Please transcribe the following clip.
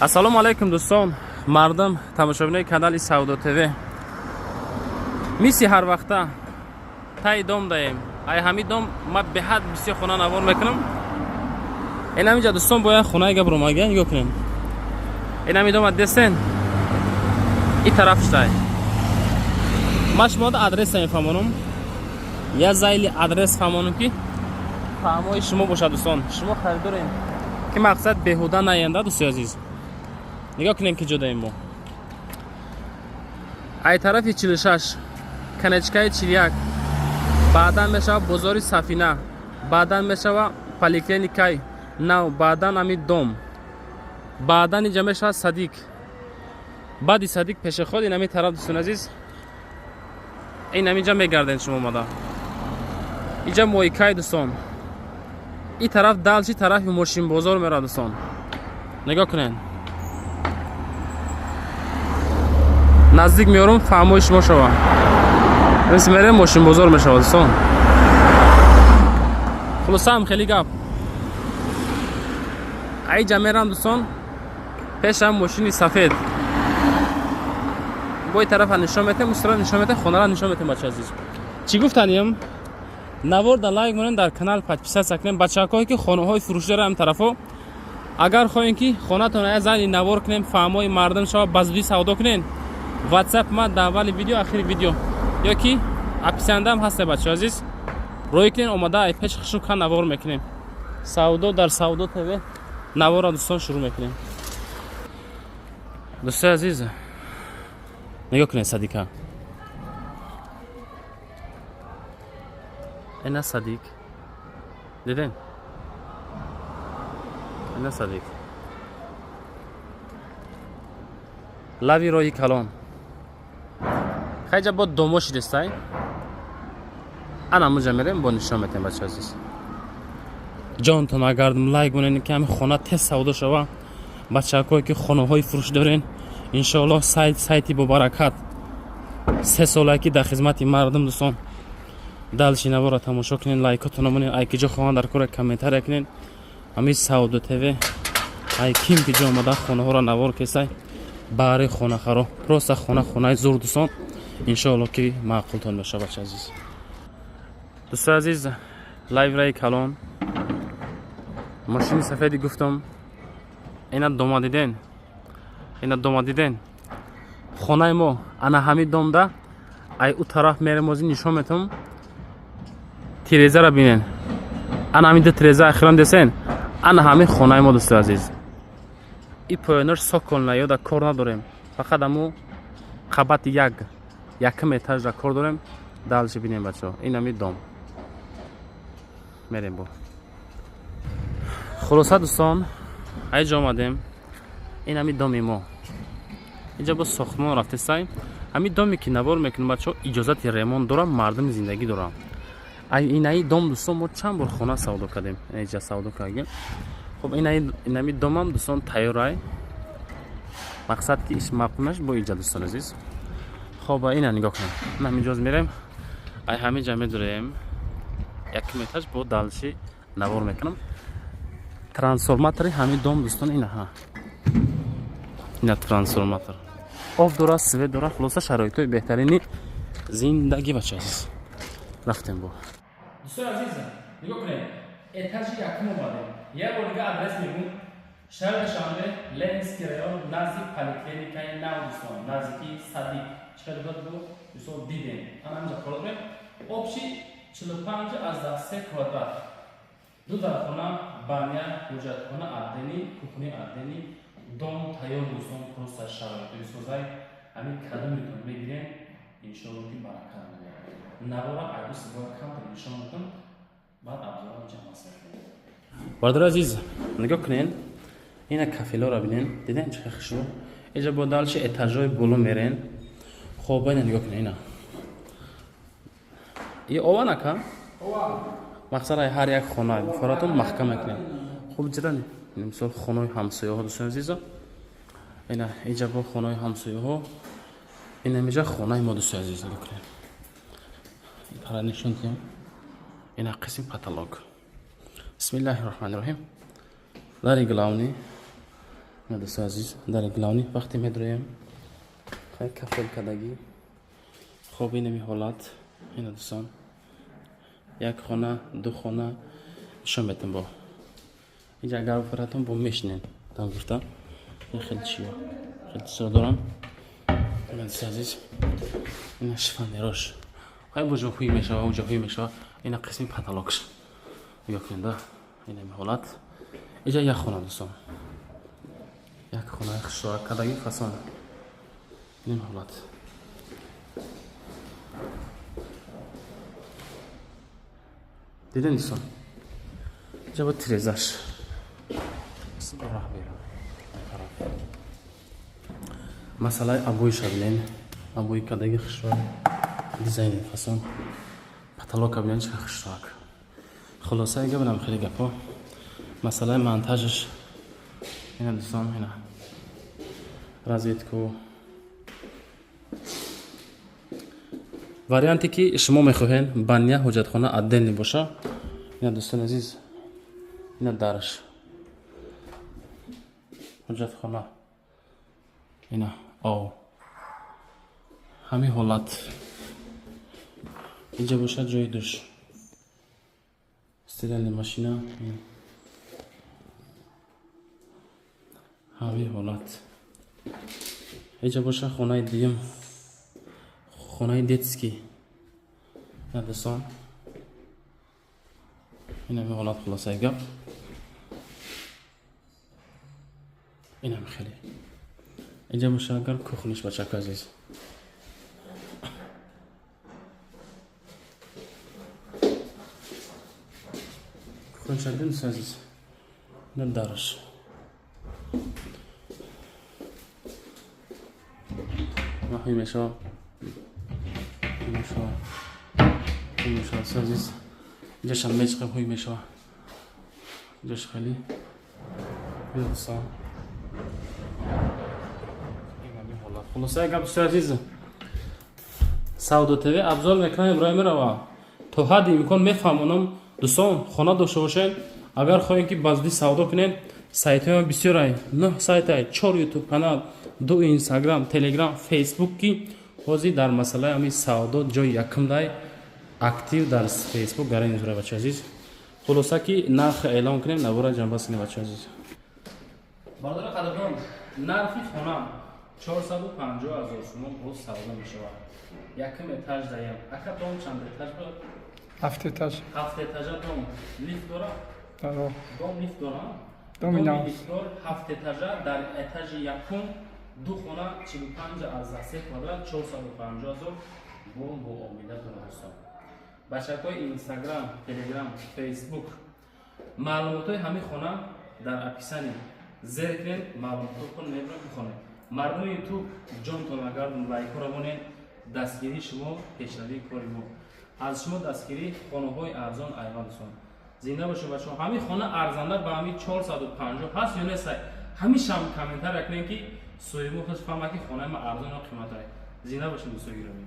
Ассалому алайкум, дӯстон, мардум, тамошобинои канали Савдо ТВ. Мисли ҳар вақта таи дом даем. Ай ҳами дом ма беҳад бисёр хона навор мекунам. Ин ҳаминҷа, дӯстон, бояд хонаи гап ромага нигоҳ кунем. Ин ҳами дома десен, и тараф штай. Ма шумода адреса мефаҳмонам. Я зайли адрес фаҳмонам, ки фаҳмои шумо бошад, дӯстон. Шумо харидорем, ки мақсад беҳуда наенда, дӯстои азиз. Нигоҳ кунем, ки ҷодаем мо. Ай тарафи 46, конечкаи 41, баъдан мешава бозори Сафина, баъдан мешава поликлиникаи нав, баъдан ами дом, баъдан инҷа мешава садик, баъди садик пешоход ин ами тараф, дӯстони азиз. Ин ҳаминҷа мегарден шумо омада. Инҷа мойкай, дӯстон. И тараф дальше тарафи мошинбозор меравад, дӯстон. Нигоҳ кунед. Наздик меорум, фаҳмои шумо шава. Мисли мерем, мошинбозор мешавад, дӯстон. Хулосаам, хеле гап. Айҷа мерам, дӯстон, пешам мошини сафед. Бо и тарафа нишон метем, устара нишон метем, хонара нишон метем, бача азиз. Чӣ гуфтанем? Навор да лайк монем, дар канал подписаться кунем. Бачакҳое, ки хонаҳои фурӯшӣ дорам ҳам тарафо, агар хоҳем, ки хонатон я зани навор кунем, фаҳмои мардум шава, ба зудӣ савдо кунем, WhatsApp ма дар аввали видео, ахири видео ё ки описаниядам ҳаста, бачаҳо азиз, рӯй кунем, омада ай пеш хушука навор мекунем. Савдо дар Савдо ТВ наворро, дӯстон, шурӯъ мекунем. Дӯстои азиз, нигоҳ кунед, садика. Ина садик. Диден? Ина садик. Лави роҳи калон. Хайҷа бо домо шидестай. Ана муҷа мерем, бо нишон метем, бача азиз. Ҷонтон агардум, лайк монед, ки ҳами хона тез савдо шава. Бачакое, ки хонаҳои фурӯш дорен, иншоаллоҳ, сайт сайти бобаракат. 3 солае, ки дар хизмати мардум, дӯстон. Дальше навора тамошо кунед, лайкотона монед, ай ки ҷо хоҳанд дар кора комментария кунед. Ҳамин Савдо ТВ ай ким ки ҷо омада хонаҳоро навор кесай баҳри хонахаро. Просто хона хонаи зур, дӯстон. Иншоалло, ки маъқултон бошад, бача азиз. Дӯстои азиз, лайвраи калон, мошини сафеди гуфтам, ина дома диден, ина дома диден. Хонаи мо ана ҳамин домда. Ай ӯ тараф мерем, ози нишон метам. Тирезаро бинен, ана ҳамин ду тиреза ахиран десен, ана ҳамин хонаи мо, дӯстои азиз. И поёнаш сокол наёда кор надорем, фақат аму қабати як, якум этажра кор дорем. Дальше бинем, бачаҳо, ин ҳамин дом мерем. Бо хулоса, дӯстон, айҷо омадем, ин ҳамин доми мо. Инҷа бо сохтмон рафтесай. Ҳамин доме, ки навор мекунем, бачаҳо, иҷозати ремонт дорам, мардуми зиндагӣ дорам. Ай инаи дом, дӯстон, мо чанд бор хона савдо кардем, иҷа савдо кардем. Хуб, инами домам, дӯстон, тайёрай. Мақсад, ки иш маъқулнаш бо иҷа, дӯстон азиз. Хоб, ина нигоҳ кунем, ин ҳаминҷоз мерем, ай ҳаминҷа медурем, якум этаж. Бо дальше навор мекунам. Трансформатори ҳамин дом, дӯстон, инаҳа, ина трансформатор, об дора, свет дора, хулоса, шароитҳои беҳтарини зиндагӣ, бача азиз. Рафтем бо. Дӯстои азиз, нигоҳ кунед, этажи якум омадем. Як бор дига адрес мегӯм: шаҳри Душанбе, Ленинский район, назди поликлиникаи нав, дӯстон, наздикии садик. Чӣ қадр бо мисол дидем, ана ҳаминҷа кор дорем. Общий 45,3 квадрат, ду дархона, баня, ҳуҷҷатхона отдельный, кухни отдельный. Дом тайёр, дӯстон, просто шароитои созай. Ҳамин кадомитон мегирем, иншоалло, ки баракат мебарад. Навора айдуси бояд камтар нишон мекунам, баъд абзорам ҷамъ мекунем. Бародари азиз, нигоҳ кунед, ина кафелоро бинен, диден, чӣ хушрӯ. Иҷа бо дальше этажҳои боло мерен. Хоб, ина нигоҳ кунед, ина и ова нака. Мақсад, ай ҳар як хона фаратон маҳкам мекунед. Хуб, ҷира мисол хонаҳои ҳамсояҳо, дӯстони азизо, ина иҷа бо хонаҳои ҳамсояҳо, ина миҷа хонаи мо, дӯстои азиз. Нигоҳ кунед, пара нишон диҳам. Ина қисми потолок. Бисмиллаҳи роҳмани роҳим. Дари главный. Дӯстои азиз, дар главный вақте медроем, хай кафел кардагӣ. Хоб, инами ҳолат. Ина, дӯстон, як хона, ду хона нишон метам. Бо инҷа агар бифаратон, бо мешинен там гуфта, хеле чиё, хеле чизо дорам. Дӯстои азиз, ина шифоньерош, хай боҷо ҳуй мешава, уҷо ҳуй мешава. Ина қисми потолокш, нигоҳ кунед да, инами ҳолат. Инҷа як хона, дӯстон, як хонаи хушроак кадаги фасон, инами ҳолат. Дидем, дӯстон, инҷа бо тирезаш раҳ берам. Масъалаи обоиша бинен, обои кадаги хушроак, дизайни фасон. Потолока бинен, чӣ хушроак. Хулоса, гап хеле гапо. Масъалаи монтажаш ина, дӯстон, ина розетку. Варианте ки шумо мехоҳед, баня, ҳоҷатхона отдельный боша. Ина, дӯстони азиз, ина дараш, ҳоҷатхона, ина ов, ҳамин ҳолат. Инҷа бошад ҷои душ, стиральная машина, ҳамин ҳолат. Инҷа бошад хонаи дуюм, хонаи детский. Ина, дӯстон, инами ҳолат. Хулосаи гап, инам хеле. Инҷа боша агар кухниш, бачако азиз, кухниша дӯст азиз, ина дараш. Ҳуй мешава, мешава, ҳуй мешава. Дӯст азиз, инҷашам мечиқем, ҳуй мешава инҷаш хеле. Дӯстон, хулосаи гап, дӯстои азиз, Савдо ТВ абзор мекунам, Иброҳим мерава, то ҳадди имкон мефаҳмонам. Дӯстон, хона дошта бошед, агар хоҳем ки ба зудӣ савдо кунед, сайтҳои бисёрай, нӯҳ сайтай, чор ютуб канал, ду инстаграм, телеграм, фейсбук, ки ҳозир дар масъалаи ҳамин савдо ҷои якумдай актив дар фейсбук гарани зура. Бача азиз, хулоса ки нарх эълон кунем, навора ҷанбаст кунем. Бача азиз, бародари қадрдон, нархи хона 450 000 сомон боз савдо мешавад. Якум этаж даям. Ака, дом чанд этаж буд? Ҳафт этаж. Ҳафт этажа дом. Лифт дора? Дом лифт дора? Доми нав. Лифтдор, ҳафт этажа, дар этажи якум ду хона, 45,3 квадрат, 450 000 бо омилатон. Дӯстон, бачакҳои инстаграм, телеграм, фейсбук, маълумотҳои ҳамин хона дар описание зер кунед, маълумотҳо мебарем, бихонед. Мардуми ютуб, ҷонтон агар лайкҳоро монед, дастгирии шумо пешравии кори мо. Аз шумо дастгирӣ, хонаҳои арзон айван. Дӯстон, зинда бошед. Бачаҳо, ҳамин хона арзанда ба ҳамин 450 ҳаст ё нест, ҳамишам комментария кунед, ки соҳибо худ фаҳмад, ки хонаи ма арзон ё қиматае. Зинда бошед, дӯстои гиромӣ.